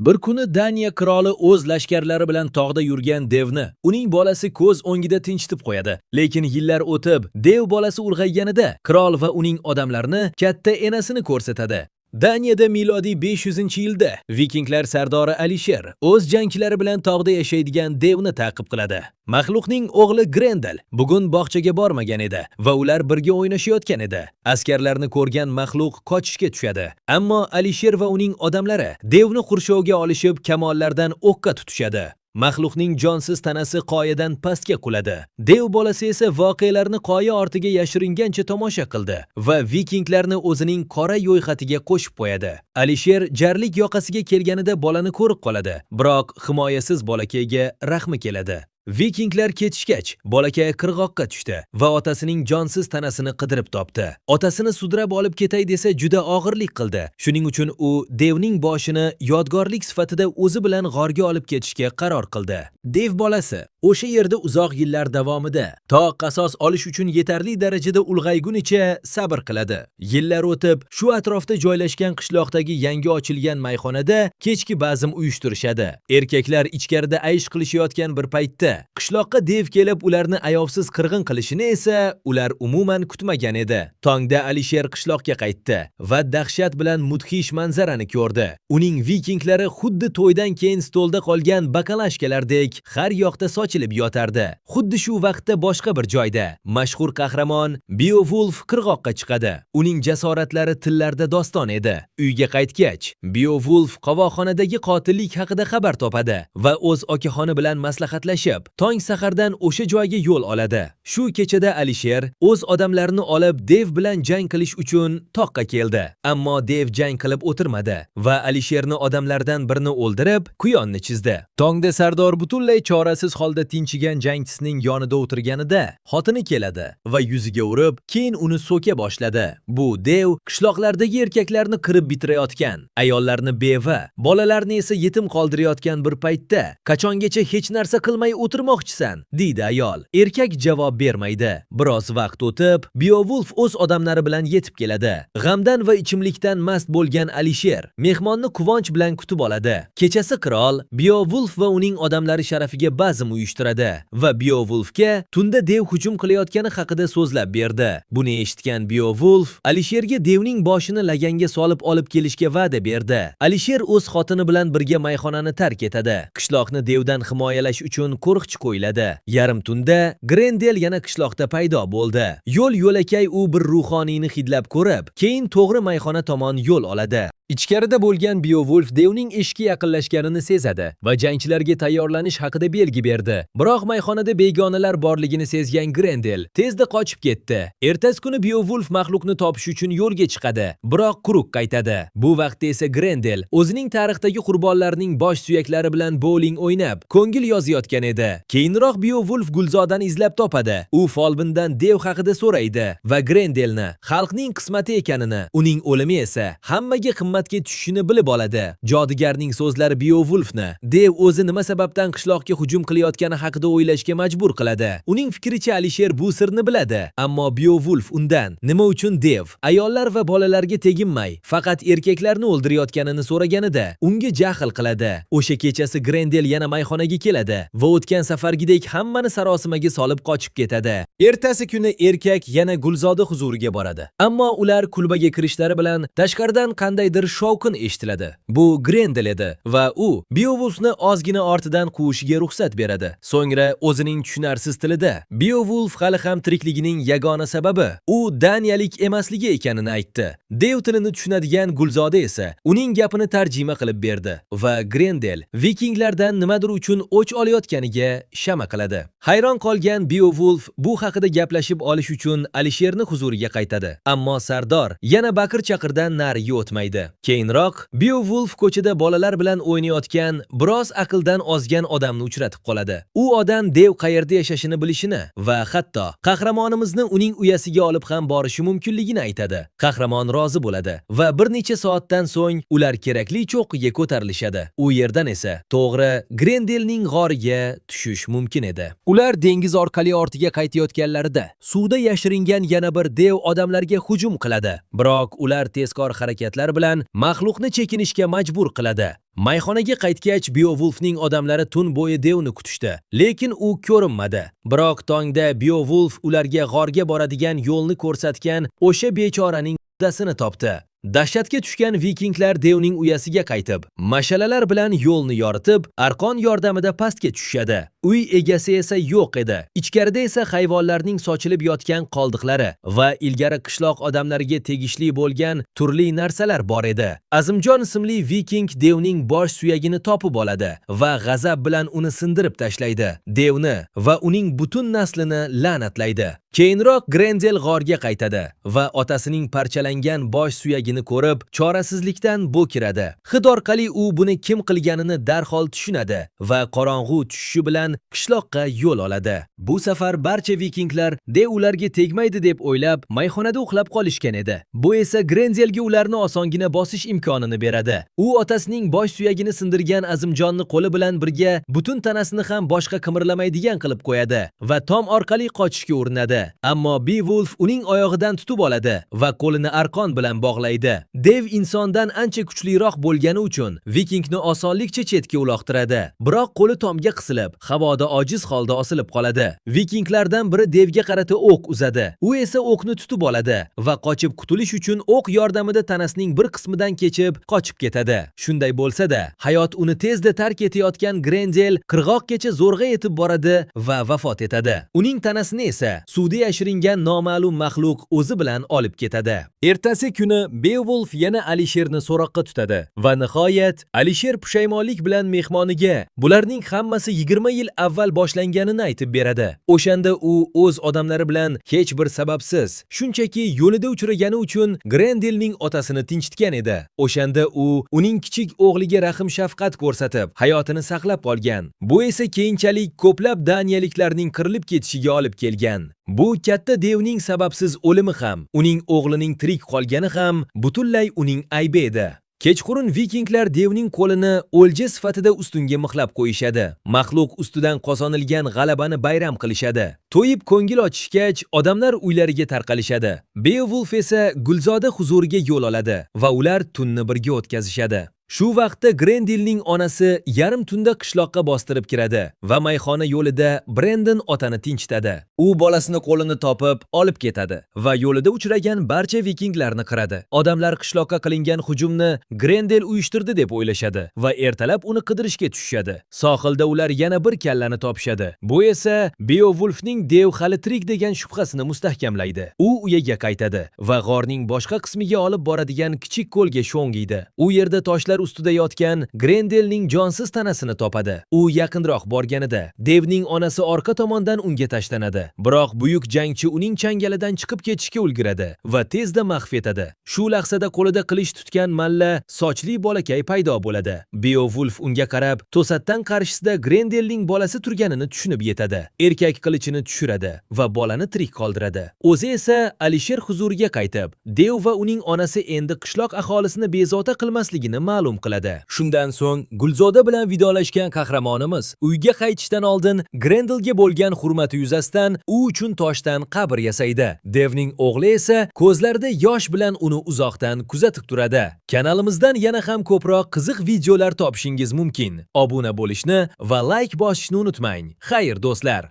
Bir kuni Daniya qiroli o'z lashkarlari bilan tog'da yurgan devni uning bolasi ko'z o'ngida tinchitib qo'yadi. Lekin yillar o'tib, dev bolasi ulg'ayganida qirol va uning odamlarini katta enasini ko'rsatadi. Daniyada milodiy 500-yilda vikinglar sardori Alisher o'z jangchilari bilan tog'da yashaydigan devni ta'qib qiladi. Maxluqning o'g'li Grendel bugun bog'chaga bormagan edi va ular birga o'ynashayotgan edi. Askarlarni ko'rgan maxluq qochishga tushadi. Ammo Alisher va uning odamlari devni qurshovga olishib, kamonlardan o'qqa tutishadi. Maxluqning jonsiz tanasi qoyadan pastga quladi. Dev bolasi esa voqealarni qoya ortiga yashiringancha tomosha qildi va vikinglarni o'zining qora ro'yxatiga qo'shib qo'yadi. Alisher jarlik yoqasiga kelganida bolani ko'rib qoladi, biroq himoyasiz bolakayga rahmi keladi. Vikinglar ketishgach, bolakay qirg'oqqa tushdi va otasining jonsiz tanasini qidirib topdi. Otasini sudrab olib ketay desa, juda og'irlik qildi. Shuning uchun u devning boshini yodgorlik sifatida o'zi bilan g'orga olib ketishga qaror qildi. Dev bolasi o'sha yerda uzoq yillar davomida to qasos olish uchun yetarli darajada ulg'aygunicha sabr qiladi. Yillar o'tib, shu atrofda joylashgan qishloqdagi yangi ochilgan mayxonada kechki bazm uyushtirishadi. Erkaklar ichkarida aysh qilishayotgan bir paytda qishloqqa dev kelib, ularni ayovsiz qirg'in qilishini esa ular umuman kutmagan edi. Tongda Alisher qishloqqa qaytdi va dahshat bilan mudhish manzarani ko'rdi. Uning vikinglari xuddi to'ydan keyin stolda qolgan bakalashkalardek har yoqda sochilib yotardi. Xuddi shu vaqtda boshqa bir joyda mashhur qahramon Beowulf qirg'oqqa chiqadi. Uning jasoratlari tillarda doston edi. Uyga qaytgach, Beowulf qovoqxonadagi qotillik haqida xabar topadi va o'z okaxoni bilan maslahatlashib, tong sahardan o'sha joyga yo'l oladi. Shu kechada Alisher o'z odamlarini olib, dev bilan jang qilish uchun toqqa keldi. Ammo dev jang qilib o'tirmadi va Alisherni odamlardan birini o'ldirib, quyonni chizdi. Tongda sardor butunlay chorasiz holda tinchigan jangchisining yonida o'tirganida xotini keladi va yuziga urib, keyin uni so'ka boshladi. Bu dev qishloqlardagi erkaklarni qirib bitirayotgan, ayollarni beva, bolalarni esa yetim qoldirayotgan bir paytda "Qachongacha hech narsa qilmay o'tirmoqchisan?" deydi ayol. Erkak javob bermaydi. Biroz vaqt o'tib, Beowulf o'z odamlari bilan yetib keladi. G'amdan va ichimlikdan mast bo'lgan Alisher mehmonni quvonch bilan kutib oladi. Kechasi qirol Beowulf va uning odamlari sharafiga bazm uyushtiradi va Beowulfga tunda dev hujum qilayotgani haqida so'zlab berdi. Buni eshitgan Beowulf Alisherga devning boshini laganga solib olib kelishga va'da berdi. Alisher o'z xotini bilan birga mayxonani tark etadi. Qishloqni devdan himoyalash uchun qo'riqchi qo'yiladi. Yarim tunda Grendel yana qishloqda paydo bo'ldi. Yo'l yo'lakay u bir ruhoniyni hidlab ko'rib, keyin to'g'ri mayxona tomon yo'l oladi. Ichkarida bo'lgan Beowulf devning eshikka yaqinlashganini sezadi va jangchilarga tayyorlanish haqida belgi berdi. Biroq mayxonada begonalar borligini sezgan Grendel tezda qochib ketdi. Ertasi kuni Beowulf maxluqni topish uchun yo'lga chiqadi, biroq quruq qaytadi. Bu vaqtda esa Grendel o'zining tarixdagi qurbonlarining bosh suyaklari bilan bowling o'ynab, ko'ngil yozayotgan edi. Keyinroq Beowulf Gulzodani izlab topadi. U folbindan dev haqida so'raydi va Grendelni xalqning qismati ekanini, uning o'limi esa hammaga qimmatga tushishini bilib oladi. Jodugarning so'zlari Beowulfni dev o'zi nima sababdan qishloqqa hujum qilayotgani haqida o'ylashga majbur qiladi. Uning fikricha, Alisher bu sirni biladi, ammo Beowulf undan nima uchun dev ayollar va bolalarga teginmay, faqat erkaklarni o'ldirayotganini so'raganida unga jahl qiladi. O'sha kechasi Grendel yana mayxonaga keladi va o'tgan safargidek hammani sarosimaga solib qochib ketadi. Ertasi kuni erkak yana Gulzoda huzuriga boradi. Ammo ular kulbaga kirishlari bilan tashqaridan qandaydir shovqin eshitiladi. Bu Grendel edi va u Beowulfni ozgina ortidan quvishiga ruxsat beradi. So'ngra o'zining tushunarsiz tilida Beowulf hali ham tirikligining yagona sababi u daniyalik emasligi ekanini aytdi. Dev tilini tushunadigan Gulzoda esa uning gapini tarjima qilib berdi va Grendel vikinglardan nimadir uchun o'ch olayotganiga shama qiladi. Hayron qolgan Beowulf bu haqida gaplashib olish uchun Alisherni huzuriga qaytadi. Ammo sardor yana baqir-chaqirdan nariga o'tmaydi. Keyinroq Beowulf ko'chada bolalar bilan o'ynayotgan, biroz aqldan ozgan odamni uchratib qoladi. U odam dev qayerda yashashini bilishini va hatto qahramonimizni uning uyasiga olib ham borishi mumkinligini aytadi. Qahramon rozi bo'ladi va bir necha soatdan so'ng ular kerakli cho'qqiga ko'tarilishadi. U yerdan esa to'g'ri Grendelning g'origa tushish mumkin edi. Ular dengiz orqali ortiga qaytayotganlarida suvda yashiringan yana bir dev odamlarga hujum qiladi. Biroq ular tezkor harakatlar bilan Maxluqni chekinishga majbur qiladi. Mayxonaga qaytgach, Beowulfning odamlari tun bo'yi devni kutishdi, lekin u ko'rinmadi. Biroq tongda Beowulf ularga g'orga boradigan yo'lni ko'rsatgan o'sha bechoraning murdasini topdi. Dahshatga tushgan vikinglar devning uyasiga qaytib, mashalalar bilan yo'lni yoritib, arqon yordamida pastga tushishadi. Uy egasi esa yo'q edi. Ichkarida esa hayvonlarning sochilib yotgan qoldiqlari va ilgari qishloq odamlariga tegishli bo'lgan turli narsalar bor edi. Azimjon ismli viking devning bosh suyagini topib oladi va g'azab bilan uni sindirib tashlaydi. Devni va uning butun naslini la'natlaydi. Keyinroq Grendel g'orga qaytadi va otasining parchalangan bosh suyagini ko'rib, chorasizlikdan bo'kiradi. Hid orqali u buni kim qilganini darhol tushunadi va qorong'u tushishi bilan qishloqqa yo'l oladi. Bu safar barcha vikinglar dev ularga tegmaydi deb o'ylab, mayxonada uxlab qolishgan edi. Bu esa Grendelga ularni osongina bosish imkonini beradi. U otasining bosh suyagini sindirgan Azimjonni qo'li bilan birga butun tanasini ham boshqa qimirlamaydigan qilib qo'yadi va tom orqali qochishga urinadi. Ammo Beowulf uning oyog'idan tutib oladi va qo'lini arqon bilan bog'laydi. Dev insondan ancha kuchliroq bo'lgani uchun vikingni osonlikcha chetga uloqtiradi. Biroq qo'li tomga qisilib, havoda ojiz holda osilib qoladi. Vikinglardan biri devga qarata o'q uzadi. U esa o'qni tutib oladi va qochib qutulish uchun o'q yordamida tanasining bir qismidan kechib qochib ketadi. Shunday bo'lsa-da, hayot uni tezda tark etayotgan Grendel qirg'oqgacha zo'rg'a yetib boradi va vafot etadi. Uning tanasini esa suvda yashiringan noma'lum maxluq o'zi bilan olib ketadi. Ertasi kuni Beowulf yana Alisherni so'roqqa tutadi va nihoyat Alisher pushaymonlik bilan mehmoniga bularning hammasi 20 yil avval boshlanganini aytib beradi. O'shanda u o'z odamlari bilan hech bir sababsiz, shunchaki yo'lida uchragani uchun Grendelning otasini tinchitgan edi. O'shanda u uning kichik o'g'liga rahm shafqat ko'rsatib, hayotini saqlab qolgan. Bu esa keyinchalik ko'plab daniyaliklarning qirilib ketishiga olib kelgan. Bu katta devning sababsiz o'limi ham, uning o'g'lining tirik qolgani ham butunlay uning aybi edi. Kechqurun vikinglar devning qo'lini o'lja sifatida ustunga mixlab qo'yishadi. Maxluq ustidan qozonilgan g'alabani bayram qilishadi. To'yib ko'ngil ochishgach, odamlar uylariga tarqalishadi. Beowulf esa Gulzoda huzuriga yo'l oladi va ular tunni birga o'tkazishadi. Shu vaqtda Grendelning onasi yarim tunda qishloqqa bostirib kiradi va mayxona yo'lida Brendon otani tinchitadi. U bolasini qo'lini topib, olib ketadi va yo'lida uchragan barcha vikinglarni qiradi. Odamlar qishloqqa qilingan hujumni Grendel uyushtirdi deb o'ylashadi va ertalab uni qidirishga tushishadi. Sohilda ular yana bir kallani topishadi. Bu esa Beowulfning dev hali tirik degan shubhasini mustahkamlaydi. U uyiga qaytadi va g'orning boshqa qismiga olib boradigan kichik ko'lga sho'ng'iydi. U yerda toshlar ustida yotgan Grendelning jonsiz tanasini topadi. U yaqinroq borganida devning onasi orqa tomondan unga tashlanadi. Biroq buyuk jangchi uning changalidan chiqib ketishga ulguradi va tezda mahv etadi. Shu lahzada qo'lida qilich tutgan malla sochli bolakay paydo bo'ladi. Beowulf unga qarab, to'satdan qarshisida Grendelning bolasi turganini tushunib yetadi. Erkak qilichini tushiradi va bolani tirik qoldiradi. O'zi esa Alisher huzuriga qaytib, dev va uning onasi endi qishloq aholisini bezovta qilmasligini ma'lum qiladi. Shundan so'ng Gulzoda bilan vidolashgan qahramonimiz uyga qaytishdan oldin Grendelga bo'lgan hurmati yuzasidan u uchun toshdan qabr yasaydi. Devning o'g'li esa ko'zlarida yosh bilan uni uzoqdan kuzatib turadi. Kanalimizdan yana ham ko'proq qiziq videolar topishingiz mumkin. Obuna bo'lishni va like bosishni unutmang. Xayr, do'stlar.